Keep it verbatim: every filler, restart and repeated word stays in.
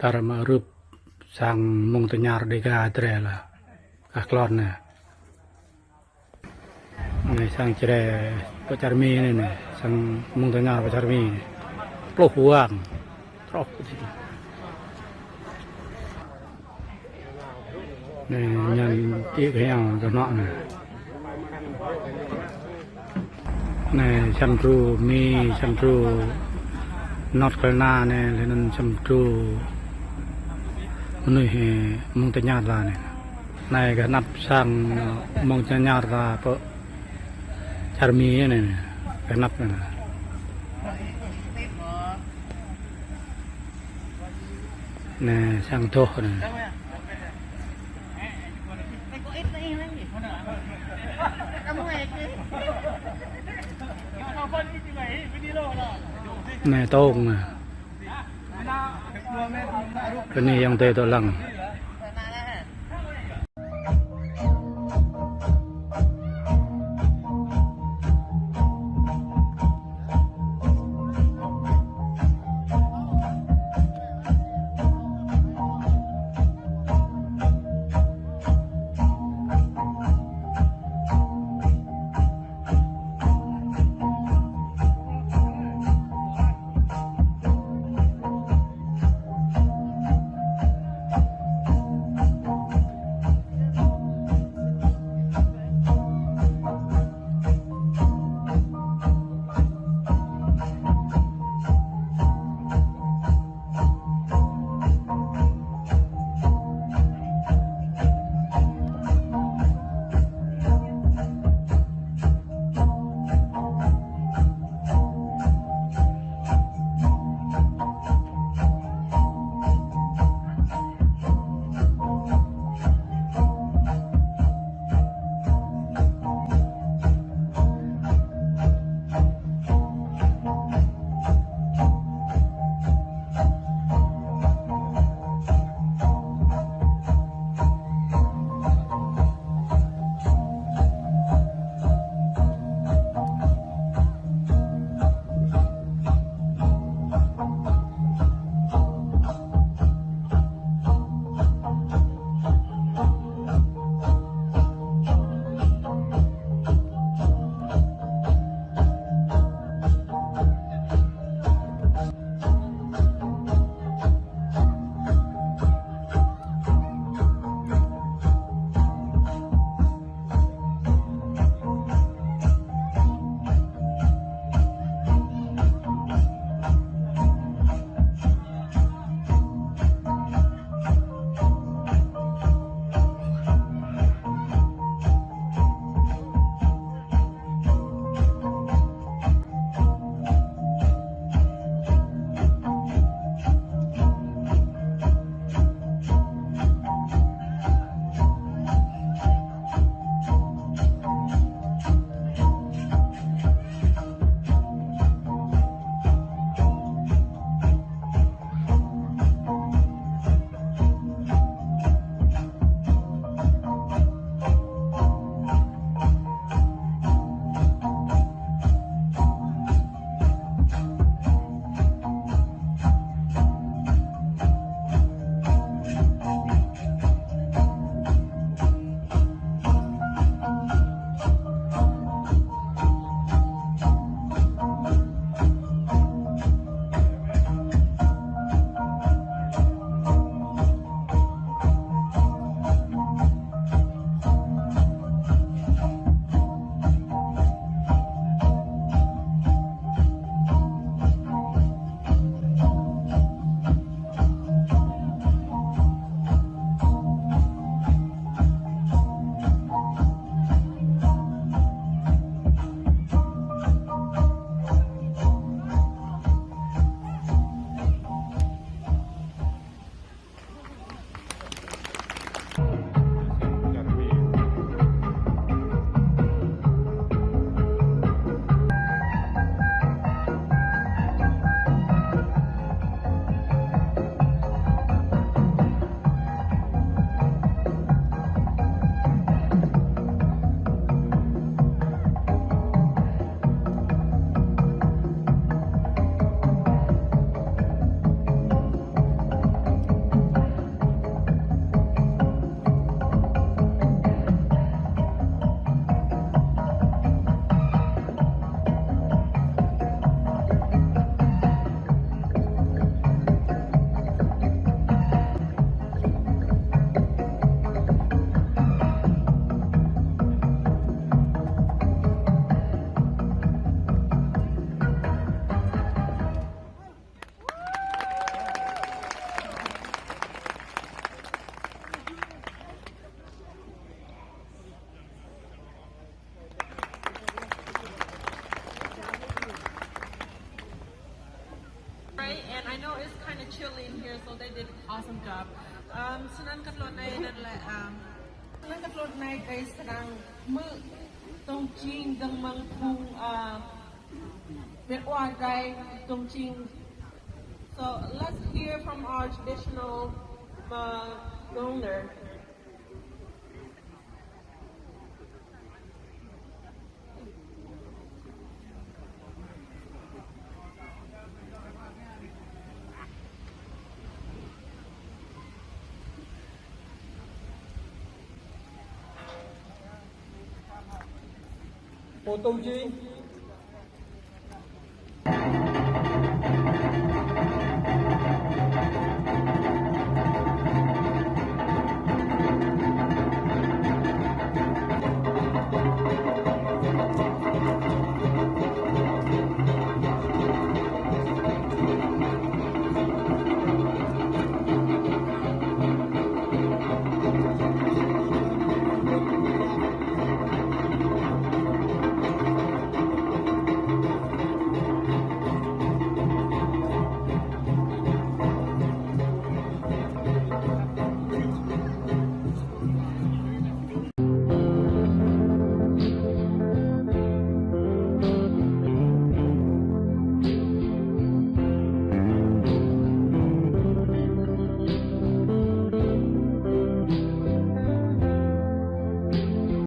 Tar mă rup sang mơ̆ng tơñar Dega drơi lah. Kah klon anai. Anai sang Jrai pơ čar Mi anai, anai. Sang mơ̆ng tơñar pơ čar Mi anai. Pluh wang. Troh kơ sĭt. Anai ñan tih kơ yang kơ nŏ anai. Anai, čăm tru Mi, čăm tru North Carolina anai, lĕ anŭn čăm tru mơnuih mơ̆ng tơñar ta anai. Anai gah anăp sang mơ̆ng tơñar ta pơ čar Mi anai, gah anăp anai. Anai, sang tuh anai. Anai, tong anai. Bơni ayŏng adơi dŏ lăng. Kind of chilly in here, so they did an awesome job. Um, snăn kơ tơlơi anai, anăn lĕ, um, snăn kơ tơlơi anai, kâo srăng hmư̆ tông čing dơ̆ng mơ̆ng phung, uh, mĕt wa dai tông čing. So let's hear from our traditional, uh, donor. Pô tông čing.